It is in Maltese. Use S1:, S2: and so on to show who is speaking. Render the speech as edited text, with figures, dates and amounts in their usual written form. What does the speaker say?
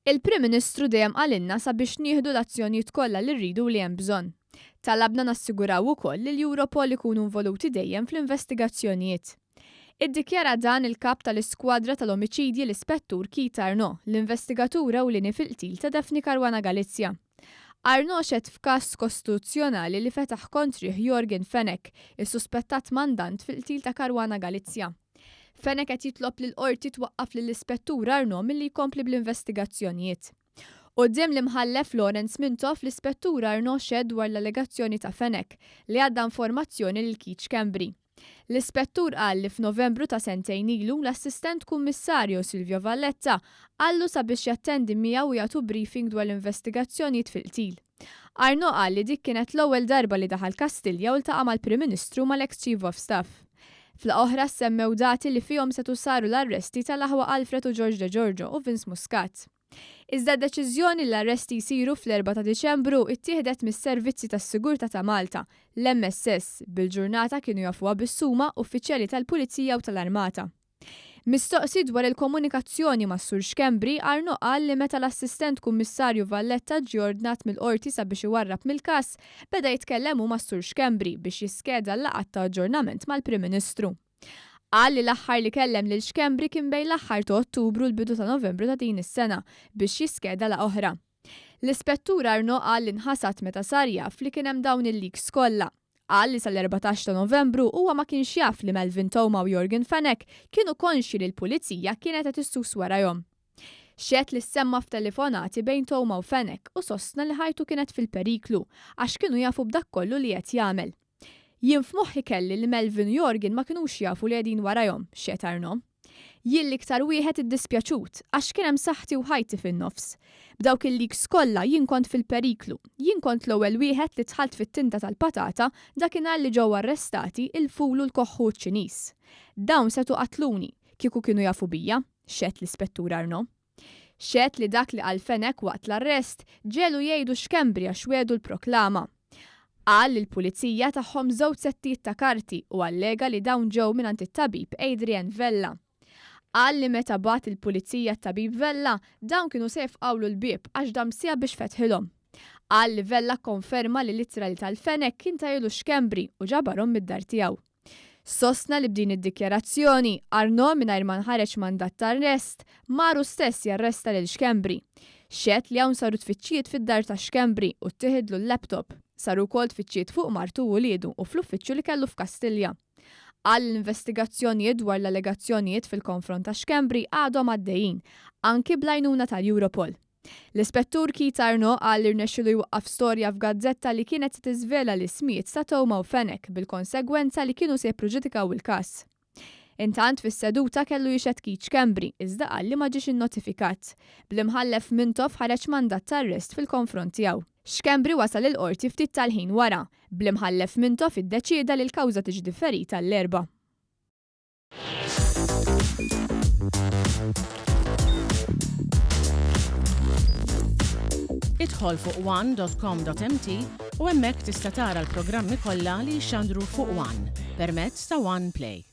S1: Il-Prim Ministru dejjem qalilna sabiex nieħdu l-azzjonijiet kollha li rridu u li hemm bżonn. Talabna nassiguraw ukoll li l-Europol ikunu involuti dejjem fl-investigazzjonijiet. Iddikjara dan il-Kap tal-Iskwadra tal-Omiċidji l-Ispettur Keith Arnaud, l-investigatur ewlieni fil-qtil ta' Daphne Caruana Galizia. Arnaud xehed f'każ kostituzzjonali li fetaħ kontrih Yorgen Fenech, is-suspettat mandant fil-qtil ta' Caruana Galizia. Fenech qed jitlob lill-Qorti twaqqaf lill-Ispettur Arnaud milli jkompli bl-investigazzjonijiet. Quddiem l-Imħallef Lawrence Mintoff, l-Ispettur Arnaud xehed dwar l-allegazzjoni ta' Fenech li għadda informazzjoni lil Keith Schembri. L-Ispettur qal li f'Novembru ta' sentejn ilu, l-Assistent Kummissarju Silvio Valletta qallu sabiex jattendi miegħu u jagħtu briefing dwar l-investigazzjonijiet fil-qtil. Arnaud qal li dik kienet l-ewwel darba li daħal Kastilja u ltaqa' mal-Prim Ministru u mal-eks Chief of Staff. F'laqgħa oħra ssemmew dati li fihom setgħu saru l-arresti tal-aħwa Alfred u George Degiorgio u Vince Muscat. Iżda d-deċiżjoni li l-arresti jsiru fl-erbgħa ta' Diċembru ttieħdet mis-Servizzi tas-Sigurtà ta' Malta, l-MSS, bil-ġurnata kienu jafuha biss huma uffiċjali tal-Pulizija u tal-Armata. Mistoqsi dwar il-komunikazzjoni mas-Sur Schembri, Arnaud qal li meta l-Assistent Kummissarju Valletta ġie ordnat mill-Qorti sabiex iwarrab mill-każ, beda jitkellem hu mas-Sur Schembri biex jiskeda l-laqgħat ta' aġġornament mal-Prim Ministru. Qal li l-aħħar li kellem lil Schembri kien bejn l-aħħar ta' Ottubru u l-bidu ta' Novembru ta' din is-sena biex jiskeda laqgħa oħra. L-Ispettur Arnaud qal li nħasad meta sar jaf li kien hemm dawn il-leaks kollha. Qal li sal-14 ta' Novembru huwa ma kienx jaf li Melvin Theuma u Yorgen Fenech kienu konxji li l-Pulizija kienet qed issus warajhom. Xehed li ssemma f'telefonati bejn Theuma u Fenech u sostna li ħajtu kienet fil-periklu għax kienu jafu b'dak kollu li qed jagħmel. Jien f'moħħi kelli li Melvin u Yorgen ma kinux jafu li qegħdin warajhom, xehed Arnaud. Jien l-iktar wieħed iddispjaċut, għax kien hemm saħħti u ħajti fin-nofs. B'dawk il-leaks kollha jien kont fil-periklu. Jien kont l-ewwel wieħed li dħalt fit-tinda tal-patata dakinhar li ġew arrestati il-ful u l-koħħu u ċ-Ċiniż. Dawn setgħu qatluni, kieku kienu jafu bija, xehed l-Ispettur Arnaud. Xehed li dak li qal Fenech waqt l-arrest ġegħlu jgħidu Schembri għax wiegħdu l-proklama. Qal li l-Pulizija tagħhom żewġ settijiet ta' karti u allega li dawn ġew mingħand it-tabib Adrian Vella. Qal li meta bagħat lill-Pulizija t-tabib Vella, dawn kienu se jifqgħulu l-bieb għax dam siegħa biex fetħilhom. Qal li Vella kkonferma li l-ittra li ta l-Fenech kien tahielu Schembri u ġabarhom mid-dar tiegħu. Sostna li b'din id-dikjarazzjoni, Arnaud mingħajr ma nħareġ mandat ta' arrest, mar hu stess jarresta lil Schembri. Xehed li hawn saru tfittxijiet fid-dar ta' Schembri u ttiħidlu l-laptop. Saru wkoll tfittxijiet fuq martu u uliedu u fl-uffiċċju li kellu f'Kastilja. Qal li l-investigazzjonijiet dwar l-allegazzjonijiet fil-konfront ta' Schembri għadhom għaddejjin, anki bl-għajnuna tal-Europol. L-Ispettur Keith Arnaud qal li rnexxielu jwaqqaf storja f'gazzetta li kienet se tiżvela l-ismijiet ta' Theuma u Fenech bil-konsegwenza li kienu se jipproġudikaw il-każ. Intant fis-seduta kellu jixhed Keith Schembri iżda qal li ma ġiex innotifikat. Bl-Imħallef Mintoff ħareġ mandat ta' arrest fil-konfront tiegħu. Schembri wasal il-Qorti ftit tal-ħin wara, bl-Imħallef Mintoff iddeċieda li l-kawża tiġi differita għall-Erbgħa.
S2: Idħol fuq one.com.mt u hemmhekk tista' tara l-programmi kollha li jixxandru fuq One permezz ta' One Play.